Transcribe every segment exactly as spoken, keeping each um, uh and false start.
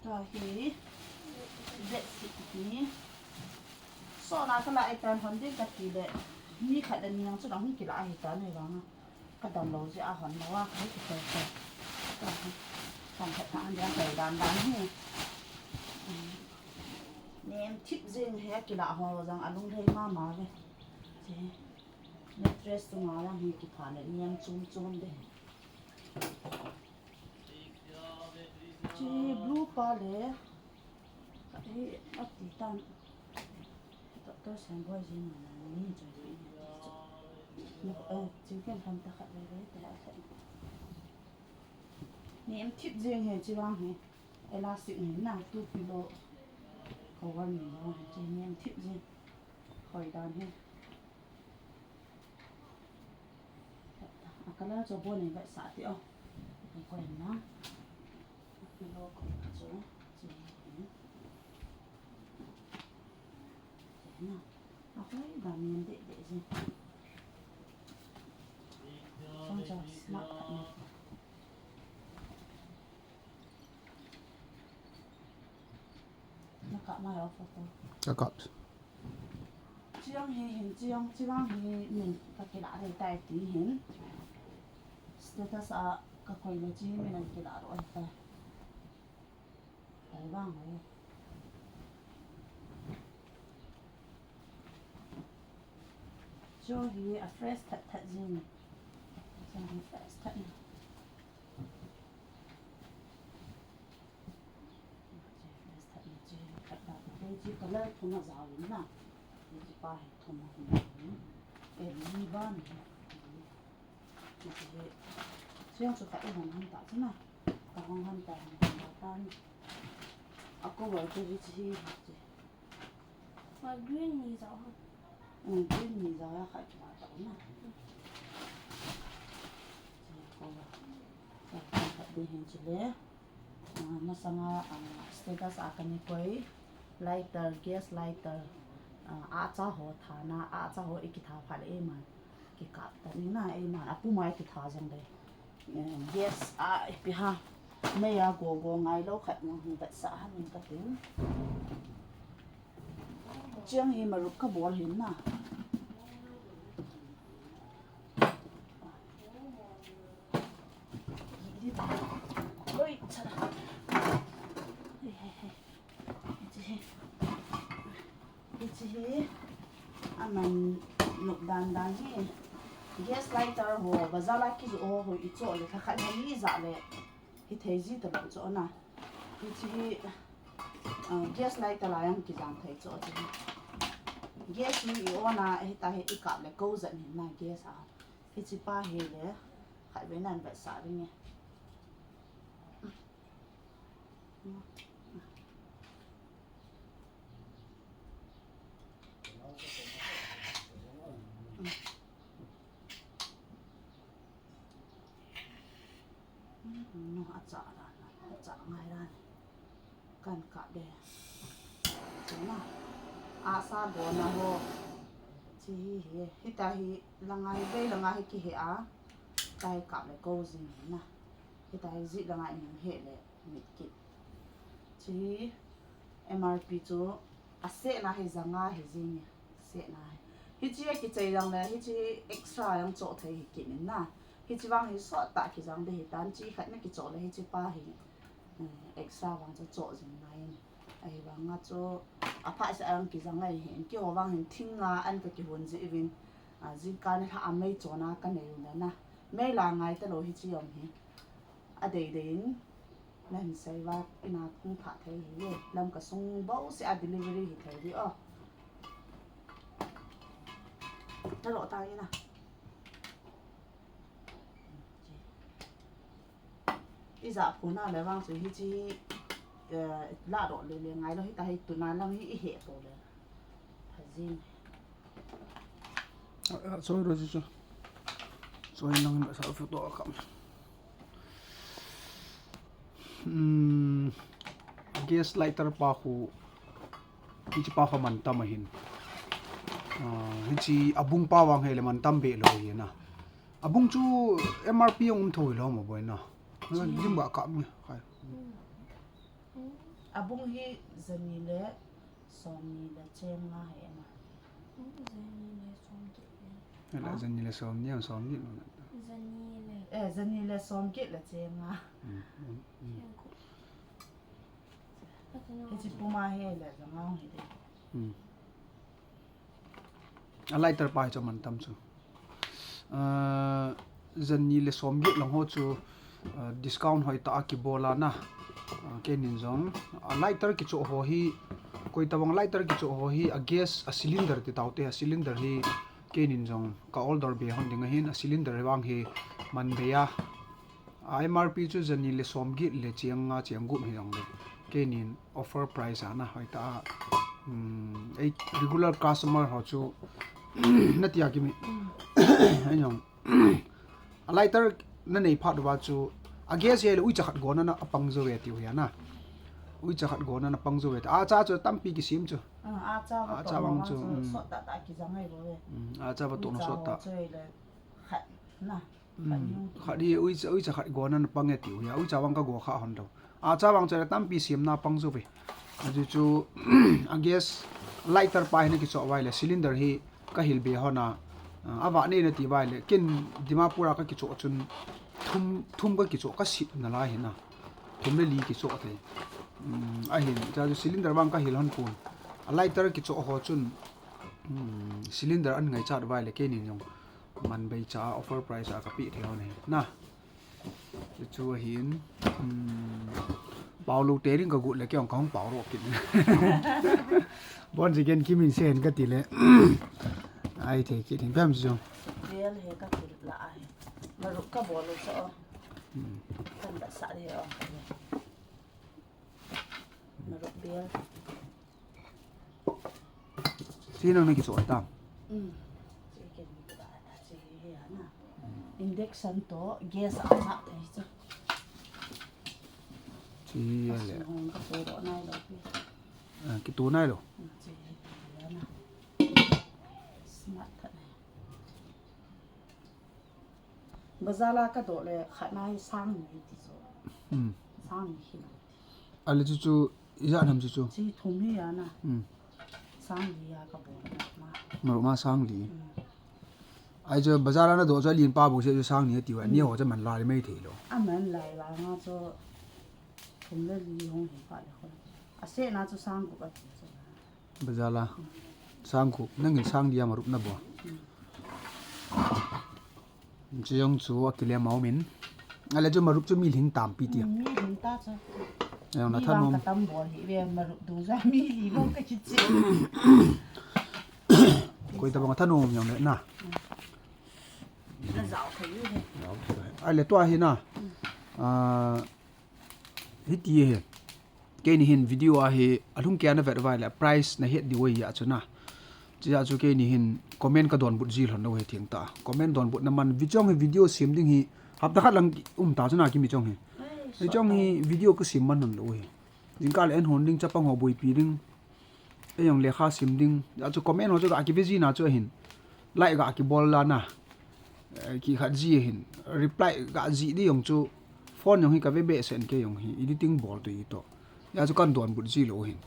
Hi, bedsheet hi. So na kala ai tan hon ding kati le. Ni khat le ni ang chu nang hung kila ai tan ai vang. Ka damlou jeh a hon lou a, ka hei kitel tel. Ka hei, ka hei ta an dia kai dan dan hi. Nem thip jing hi kila ho jang a lunglhai mama ve. Che. Mattress chunga jang hi kipha le nem chum chum de. Che blue pa le. Ka hei ati tan. Doctor Semboi jin na ni choi ni ati chu. Mo, eh, chicken ham ta khat le le te a khat. Nem thip jing hi chi vang hi. Elastic ni na tu pillow cover ni lo hi chi nem thip jing. Hoi dan hi. A color chu bon nei vetsah ti o. Ko en na. Pillow ko chu. Chi. Chi na. A hoi dan nem de de jing. Chong cha smart khat ni. Na kap mai o photo. Ka kap. Chiang hi hin, chiang, chiang hi min ka kila thei tai ti hin. Status a ka koi le chi min an kila ro ai tai. Ai vang ai. Cho hi a fresh that that jing. Cho hi fresh that na. Fresh that na chi khat da. Chi color thum a jao in na. Chi pa hi thum a hin. E ni ba ni. Chi hi. Chiang chu ka i hong han ta chu na. Ka hong han ta hong han ta ni. A cover chu hi chi hi chi. Ma green ni jao ha. Mm, green ni jao ya khat chu ta na. Chi cover. Ka hong khat di hin chi le. Ah, masanga, ah, status a kani koi lighter, gas lighter, ah, acha ho thana, acha ho i kitha phat le eiman kikap ta ni na eiman apu mai kitha jong le. Eh, gas a ipi ha. Mei a go go ngai lou khat nang hung vetsah ha min ka tin. Chiang hi maruk ka bol hin na. Oi, chara. Hei, hei, hei. Hichi hi. Hichi hi. Aman nup dan dan hi. Gas lighter ho, bazar la kijoh ho, ho i choh le, thakhat ni ja le. Hithei ji talou chu na. Hichi hi, ah, gas lighter a jong kijang thei chu chu. Gas hi i on a, hita hi i kap le ko jat ni na gas a. Hichi pa hi le, khatvei nan vetsah ding e. No, acha dan, acha ngai dan. Kan kap de. Chuna. Asa gona ho. Chi hi hi. Hita hi langa hi, vei langa hi kihe a. Tai kap le ko jing na. Hita hi ji langa i he le mit kit. Chi hi M R P chu. A sehna hi janga hi jing e, sehna hi. Hichi a kichei jang le, hichi extra jang choh thei hi kit in na. Hichi vang hi sot tah kijang de hi tan chi khat na kichoh le hichi pa hi, eh, extra vang chu choh jing ngai in. Ahi vang a chu a pha sa ang kijang ngai hi in kiho vang hin thing nga an ka kihon ji uvin. A, jingkah ni lha a mei chona ka nei u le na. Mei la ngai ta lou hichi jong hi. A dei dei in. Nan sei va ina kung pha thei hi le. Lamka sung bou se a delivery hi thei di o. Talo ta ina. Ija phuna le vang chu hichi, eh, la do le le ngai lo hita hi tuna lang hi i he to le. Hajin. Ah, ah, sorry, sorry, sorry. Sorry, nang sa photo a kam. Hmm, gas lighter pa khu, hichi pa khu mantam ahin. Ah, hichi abung pa vang hele mantam be lo hi na. Abung chu M R P ang um thoi lo ma boina. Dim ba kam ni. Khai. Abung hi jani le somni le cheng nga hi ama. Jani le somni. Ala, ha? Jani le somni, somni lo na. Jani le. Eh, jani le somni le cheng nga. Hmm, hmm, hmm. Hichi puma hi le janga hi de. Hmm. A lighter pa hi chu aman tam chu. Ah, jani le somni lang ho chu, ah, discount hoitah a kibol a na. Ah, keinin jong, a lighter kichoh ho hi, koi tabang lighter kichoh ho hi, a gas, a cylinder ti taute, a cylinder hi, keinin jong, ka order be hon ding ahin, a cylinder vang hi, man be a. A M R P chu jani le somni le cheng nga cheng gup hi jong le. Keinin offer price a na hoitah a. Hmm, ei regular customer ho chu na tia kimi. Ei jong. A lighter na nei phat uva chu a gas hi le uicha khat gona na apang jo ve tiu hi a na. Uicha khat gona na pang jo ve. A cha chu tampi kisim chu. Ah, a cha va, a cha vang chu, hmm, sot tah tah kijang ai bo ve. Hmm, a cha va to na sot tah. Uicha ho chu le khat na. Hmm. Khat hi uicha, uicha khat gona na pang e tiu hi a, uicha vang ka go kha hon lo. A cha vang chu le tampi siam na pang jo ve. Achu chu, a gas lighter pa hi na kichoh uva le cylinder hi ka hil be hon a, a, ava nei na ti uva le, ken Dimapur a ka kichoh chun thum, thum ka kichoh ka sip na lai hi na. Thum le li kichoh thei. Hmm, ahin, cha chu cylinder vang ka hil hon pon. A lighter kichoh ho chun, hmm, cylinder an ngaichat uva le, keinin jong. Man beicha a offer price a ka pe thei hon hi. Na. Chu chu ahin, um, pao lou te ding ka got le kei jong ka hung pao ro kit. Bon si ken kimin se hen ka ti le. Ai thei kit hin pem chu. Bel hi ka kil la a hi. Marup ka bol u chu. Hmm. Kan da sa de o. Marup bel. Chi nang na kichoh tam. Um. Chi ken ni ka da chi hi a na. Induction to gas a sa thei chu. Chi a le. Ka hung ka to ro nai lo pi. Ah, kito nai lo. Um, chi hi a na. Smart khat na. Bazar la ka doh le khat na hi sang ni ti chu. Hmm. Sang ni hi. A le chu chu ijat ham chu chu. Chi thum hi a na. Hmm. Sang li a ka bol na ma. Marup ma sang li. Hmm. Ai chu bazar la na doh chu a lin pa bou se chu sang ni ti uva. Hmm. Ni ho chu man lai mai thei lo. A man lai vang a chu thum le li hung hi pa le khon. A se na chu sang gup a ti chu. Bazar la. Sang gup, nangin sang li a marup na bol. Chi jong chu a kilem a um in. A le chu marup chu mi lhing tampi ti a. Mi lhing ta chu. Jong na thanom. Ka tam bol hi ve marup du ja mi li lo ka kichi. Koi tabang thanom jong le na. Na jao thei u he. Jao thei u he. A le tua hi na. Ah, Hiti hi. Keini hin video a hi alhung kei a na vet uva le price na het diu ahi a chu na. Chia chu keini hin comment ka donbut ji lhon lou hi theng ta. Comment donbut na man vi chong hi video sem ding hi hapta khat lang um ta chu na kimi chong hi. Hi chong hi video ka sem man lhon lou hi. Jingkah le en hon ding chapang ho boipi ding. Ei jong lekha sim ding. Achu comment ho chu ga kive ji na chu ahin. Like ga kibol la na. Eh, kikhat ji ahin. Reply ga ji di jong chu. Phone jong hi ka ve behseh in kei jong hi. Editing bol tu hi toh. Achu kan donbut ji lou hin.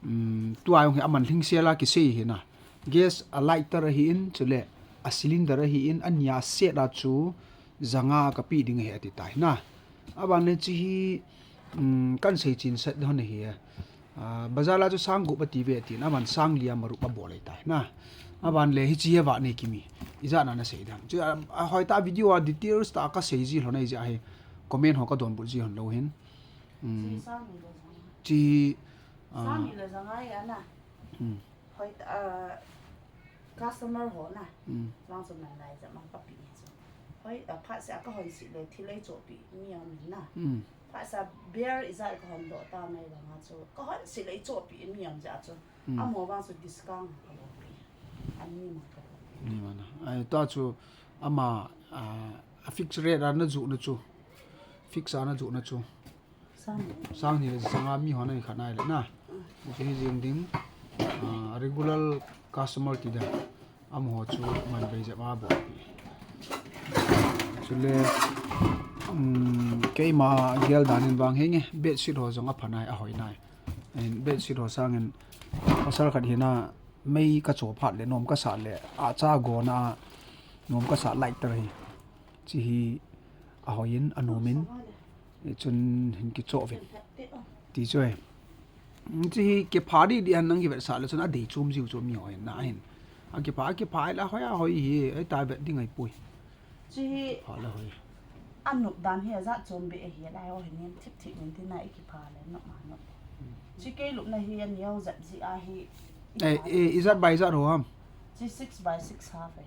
Um, tua jong hi aman lhingsel a kisei hi na. Gas a lighter ahi in, chule a cylinder ahi in, ania set a chu janga ka pe ding ahi ati tai na. Aban le chi hi, um, kan sei chin set hon ahi. Ah, bazar la chu sang gup ati ve tin, aban sang li a marup a bol ahi tai na. Aban le hichi hi va nei kimi. Ijat na na sei dam. Chu, ah, a hoi ta video a details ta ka sei ji lhon ahi jeh a hi. Comment ho ka donbut ji lhon lou hin. Um, chi sang ni le janga. Chi, ah, sang ni le janga ahi a na. Um. Hoi, ah, customer ho na. Um. Lang chu man lai jat mang ka pe hi chu. Hoi, ah, phat seh a ka hon sih le thil ei chohpeh mi aum in na. Um. Phat seh a beer ijat ka hon doh ta mai vang a chu. Ka hon sih le ei chohpeh mi aum jeh a chu. Um. Amaho vang chu discount ka bol peh. Ani ma ka bol peh. Ni ma na. Ai, tua chu ama, ah, a fixed rate a na juh na chu. Fix a na juh na chu. Sang ni le janga mi hon ahi khat nai le na. Hiche hi jeng ding, ah, regular customer ti dan. Amaho chu man bei jep a bol pi. Chule, um, keima gel dan in vang henge, bedsheet ho jong apha nai, ahoi nai. Ahin bedsheet ho sangin pasal khat hina mei ka cho phat le, nom ka sa le, acha gona, nom ka sa lighter hi. Chi hi ahoiyin, anomin, chun hin kicho vin. Ti chu e. Chi hi kipha di di han nang kivetsah le chun adei chom jiu chu mi ho hin na hin. Akipha, akipha la hoi a hoi hi, ai ta vet ding ai pui. Chi hi pha la hoi. Anop dan hi ajat chom be hi la ho hin thip thip min tina ikipha le no ma no. Chi kei lupna hi aniau jat ji a hi. Eh, eh, ijat by ijat ho ham? Chi six by six half e.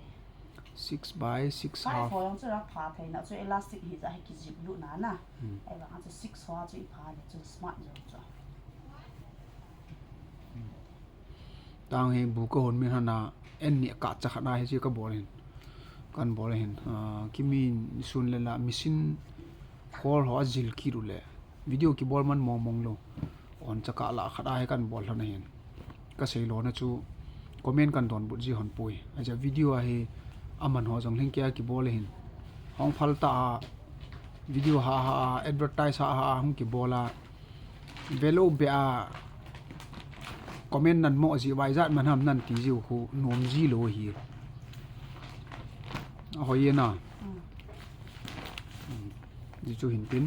Six by six half. Five ho jong chu ra pha thei na chu elastic hi ja hi kijip lu na na. Hmm. Ai vang chu six ho chu ipha le chu smart jong chu. Tang hi bu ka hon min hana en ni ka cha khana hi chi ka bol hin. Kan bol hin. Ah, kimi sun le la machine khol ho ajil ki ru le. Video kibol man mong mong lo. On chaka la khat a hi kan bol lhon ahin. Ka sei lona chu comment kan donbut ji hon pui. Aja video a hi aman ho jong lhing kei a kibol ahin. Hong phal ta a video ha ha a, advertise ha ha a hung kibol a. Velo be a comment nan mo ji vai jat man ham nan ti jiu khu nom ji lo hi. Ahoi e na. Mm. Ji chu hin tin,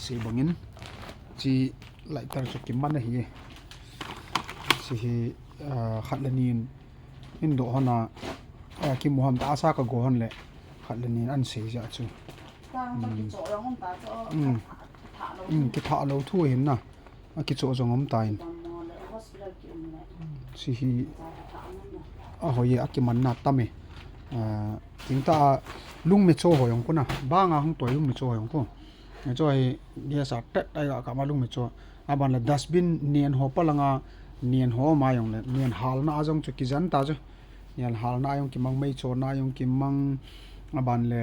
sei bangin, chi lighter chu kiman ahi. Chi hi, ah, khat le nin, in do hon a, ah, kimu ham ta asa ka go hon le, khat le nin an sei ja chu. Tang chu kicho jong um ta chu, mm, kitha lo. Mm, kitha lo thu hin na. Akicho jong um ta in. Chi hi ahoi e, akimanna tam e. Ah, ting ta a lungmecho ho jong khu na. Bang a hung toi lungmecho ho jong khu. Mecho hi gas a tet ai ga kama lungmecho. Aban le dustbin nen ho pa langa nen ho ma jong le nen halna a jong chu kijan ta chu. Nen halna a jong kimang, mei chona a jong kimang, aban le,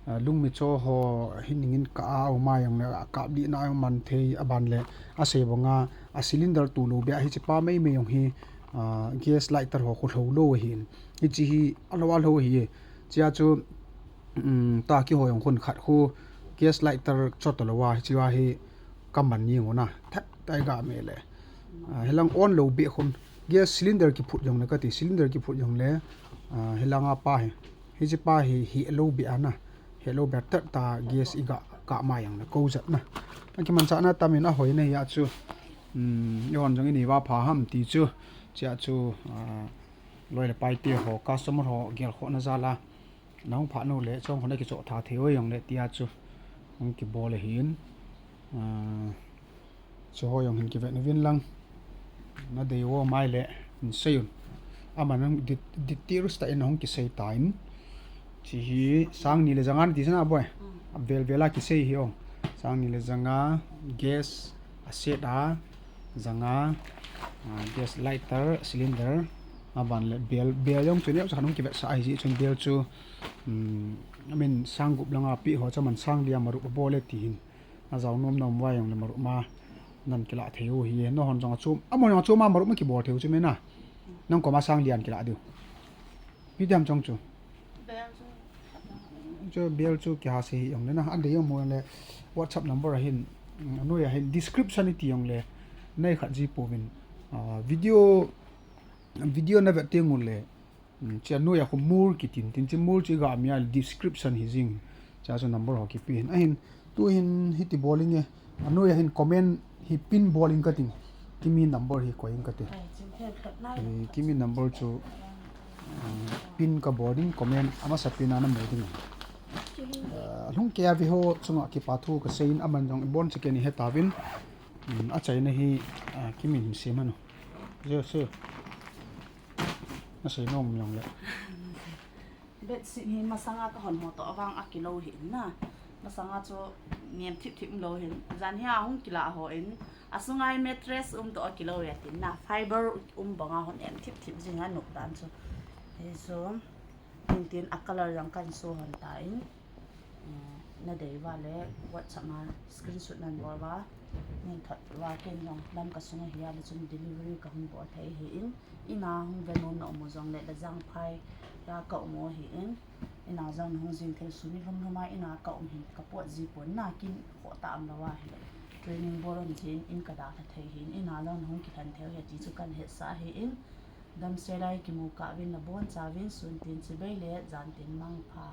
ah, lungmecho ho hi ningin ka a um a jong le, a kap dihna a jong man thei, aban le, asei banga, a cylinder tu lo bia hi chi pa mei mei jong hi, ah, gas lighter ho khu lo lo hin. Hi chi hi a lo a lo hi. Chia chu, um, ta ki ho jong khun khat khu gas lighter chot lo a, hi chi a hi ka man ni ngona. That tai ga me le. Ah, helang on lo be khun. Gas cylinder kiphut jong le kati, cylinder kiphut jong le, ah, helanga pa hi. Hiche pa hi, hi lo be ana. Hi lo be tet ta gas iga ka ma jong le ko jat na. Akimanchahna tam in ahoi na hi a chu. Hmm, ihon jong ini va pha ham ti chu. Chia chu, ah, loi le pai te ho, customer ho, gel kho na jal a. Nahung phat nau le, chong khona kichoh tha thei uvin jong le, tia chu hung kibol ahin. Ah, chu ho jong hin kivet uvin lang. Nadei u mai le, hin sei un. Aman hung di-, details tah in hung kisei tan. Chi hi sang ni le janga nati sina boi. Mm. A vel vel a kisei hi o. Sang ni le janga, gas, a set a, janga, ah, gas lighter, cylinder, aban le bel, bel jong chu neo cha khan hung kivet sa ahi ji chun bel chu, um, I mean, sang gup langa pi ho cha man sang lia marup a bol e ti hin. A jao nom nom vai jong le marup ma nan kila thei u hi. No hon jong a chu, a mo jong a chu ma marup ma kibol thei u chu me na. Nang koma sang lian kila diu. Pi diam chong chu. Bel chu. Chu bel chu kiha sei hi jong le na. Adei jong mo le WhatsApp number ahin, mm, anoi ahin description iti jong le. Nei khat ji pouvin. Ah, video, video na vet teng u le. Mm, chia noi a khu mur kitin, tin chi mur chi ga mi a description hi jing. Chia chu number ho kipe hin. Ahin, tu hin hiti bol inge. Anoi a hin comment hi pin bol in kating. Kimi number hi koi in kati. Ai, chin thei khat nai. Eh, kimi number chu, ah, pin ka bol ding comment amasa pin a na mu ding. Ah, lhung kei a vi ho chunga kipa thu ka sei in aman jong ibon chi kei ni he ta vin. Mm, achaina hi, ah, kimin sim ano. Sure, sure. Na sei nom jong le. Bedsheet hi masanga ka hon ho toh avang a kilo hi na. Masanga chu nem thip thip lo hin. Jan hi a hung kila ho in. Asunga hi mattress um toh a kilo ya tin na. Fiber um banga hon em thip thip jing a nup dan chu. Hi chu. Tin tin a color jong kan show hon ta in. Eh, na dei uva le WhatsApp a screenshot nan bol uva. Nin thot uva ken jong Lamka sunga hi a le chun delivery ka hung bol thei hi in. Ina hung ve nom na um u jong le, la Jangphai a ka um u hi in. Ina jong hung jing thei suni lhum lhum a ina ka um hi ka pot ji pon na kin kho ta am lo a hi. training bol jin in kadalha thei hin, in a jong nahung kilhen thei u ahi ti chu kahin hetsah ahin, damsel a kimu kah uvin nabonchauvin sun tin chibai le jan tin mangpha.